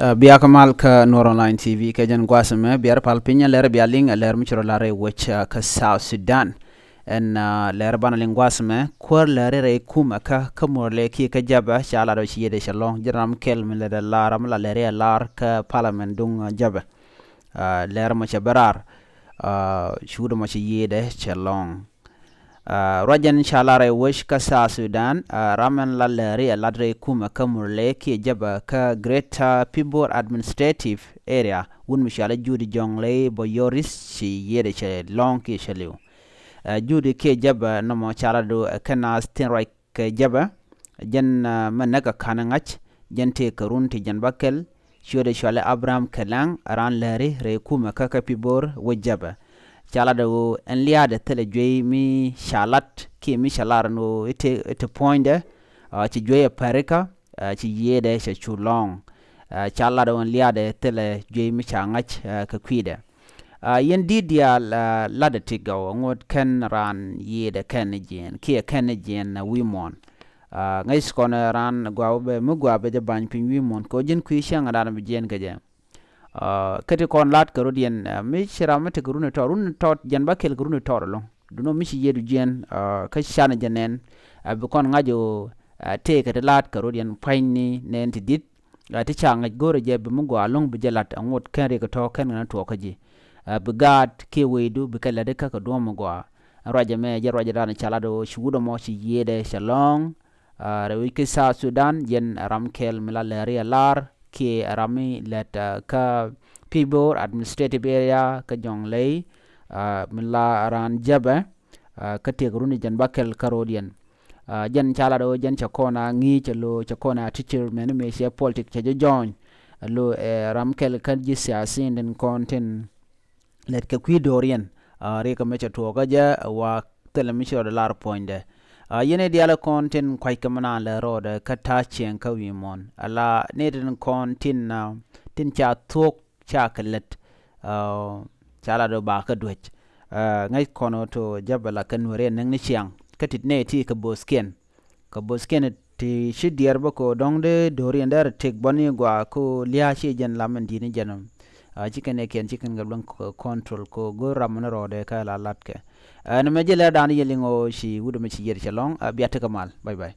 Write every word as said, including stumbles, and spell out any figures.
Bia kä mal kä Nuɔr Online T V kɛ jɛn gua̱a̱th ɛmɛ, bia rɔ pal piny ɛ lɛr bia liŋ ɛ lɛr mi ci rɔ lar rɛy wec kä South Sudan. Ɛn lɛr banɛ liŋ gua̱a̱th ɛmɛ, kuäär lɛri rɛy kumɛ kä kä Murle kiɛ kä Jɛbɛ ca lat ɔ ci yiëëdɛ cɛ lɔ̱ŋ, ji̱n ram kɛl mi lɛt ɛ lar, ram mi la lɛri ɛ lar kä parliament duŋ Jɛbɛ. Lɛr mɔ cɛ bɛ raar, cuudɛ mɔ cɛ yiëëdɛ cɛ lɔ̱ŋ. Ruacɛn ca lar rɛy wec kä South Sudan, ram ɛn la lɛri ɛ lat rɛy kumɛ kä Murle kiɛ Jɛbɛ kä Greater Pibor Administrative Area, wut mi cɔal i̱ Judy Jɔŋley Boyoris ci yiëëdɛ cɛ lɔ̱ŋ kiɛ cɛ li̱w. Judy kiɛ Jɛbɛ nɔmɔ ca lat do ɛ kɛn naath tin ruac kɛ Jɛbɛ, jɛn mɛ näk ɛ ka̱n ɛ ŋa̱c, jɛn tëë kɛ run ti jɛn bäkɛl, ciötdɛ cɔal i̱ Abraham Kɛlaŋ, raan lääri rɛy kumɛ kä kä Pibor wec Jɛbɛ. Ca lat ɛ ɣöö ɛn lia̱a̱dɛ thilɛ juey mi ca lat kiɛ mi ca lar ɛn ɣöö i̱ te puɔ̱nydɛ ci juey ɛ pärikä, ci yiëëdɛ cɛ cu lɔ̱ŋ. Ca lat ɛ ɣöö ɛn lia̱a̱dɛ thilɛ juey mi ca ŋa̱c kɛ kui̱dɛ. Yɛn di̱t diaal, latdɛ ti gɔw, ŋot kɛn raan yiëëdɛ kɛn ni jiɛɛn kiɛ kɛn ni jiɛɛn ɛ wi̱i̱ muɔ̱ɔ̱n. Ŋäc kɔn raan gua̱a̱ bɛ mi gua̱a̱ bɛ jɛ ba̱ny piny wi̱i̱ muɔ̱ɔ̱n kɛ ɣöö ji̱n kui̱ cäŋ raan bi jiɛɛn kɛ jɛ. Kä ti kɔn lat kɛ rot yɛn, mi ci ram mi tekɛ run tɔt, run tɔt, jɛn bäkɛl kɛ run tɔt ɛlɔ̱ŋ. Duno mi ci yiëëdu jiɛɛn kä canɛ jɛ nɛn, bi kɔn ŋa̱c ɣöö tëëkɛ ti lat kɛ rot yɛn pua̱nyni nɛn ti di̱t. Ti ca ŋäc go̱rɛ jɛ bi mi gɔaa lo̱ŋ bi jɛ la̱t, aŋot kɛn riɛk tɔ̱ kɛn ɣän tuɔɔk kä ji̱. Bi gaat kiɛ wecdu bi kɛ la̱t ikä kɛ duɔ̱ɔ̱m mi gɔaa. Ruacɛ mɛ jɛ ruacɛ dan ca lat ɣöö ci wut ɛmɔ ci yiëëdɛ cɛ lɔ̱ŋ. Rɛy wec kä South Sudan, jɛn ram kɛl mi la lɛri ɛ lar kiɛ ram mi lät kä Pibor Administrative Area kä Jɔŋley, mi la raan Jɛbɛ kä tëëkɛ run ti jɛn bäkɛl kä rot yɛn. Jɛn ca lat ɣöö jɛn cɛ kɔn a ŋi̱i̱c ɛ lo̱ cɛ kɔn a teacher mɛn mëë cɛ politic cɛ jɛ join. Ɛ lo̱ ɛ ram kɛl kä ji̱ siasin tin kɔn tin lät kɛ kui̱ do̱r yɛn. Riɛk ɛmɛ cɛ tuɔɔkä jɛ ɛ wa thilɛ mi ci rɔɔdɛ lar puɔ̱nydɛ. Yɛn i̱ diaal kɔn tin kua̱ckɛ mi naan lɛ rɔɔdɛ kä ta̱a̱ cieŋ kä wi̱i̱ muɔ̱ɔ̱n. Ala ni tin kɔn tin, tin ca thuɔ̱k ca kɛ lät. Ca lat ɣöö ba kä duäc. Ŋäc kɔn ɣöö to Jɛbɛ la kɛ Nuɛri ɛ näk ni ciaŋ kä tit nɛy ti kɛ bo̱thkiɛn. Kɛ bo̱thkiɛn ti ci diɛɛr bä kɛ ɣöö dɔ̱ŋ dee do̱riɛn dee rɛ tëk bä ni gɔaa kɛ ɣöö lia̱a̱ ci jɛn lam in di̱t ni jɛn. Ci kɛn ɛ kiɛn ci kɛn kɛ luäŋ control kɛ ɣöö go̱r ram ni rɔɔdɛ kä la latkɛ. Ɛn mɛ jɛ lɛr dan yɛ liŋ ɣöö ci wut ɛmɛ ci yiëëdɛ cɛ lɔ̱ŋ, bia tekɛ mal. Bye bye.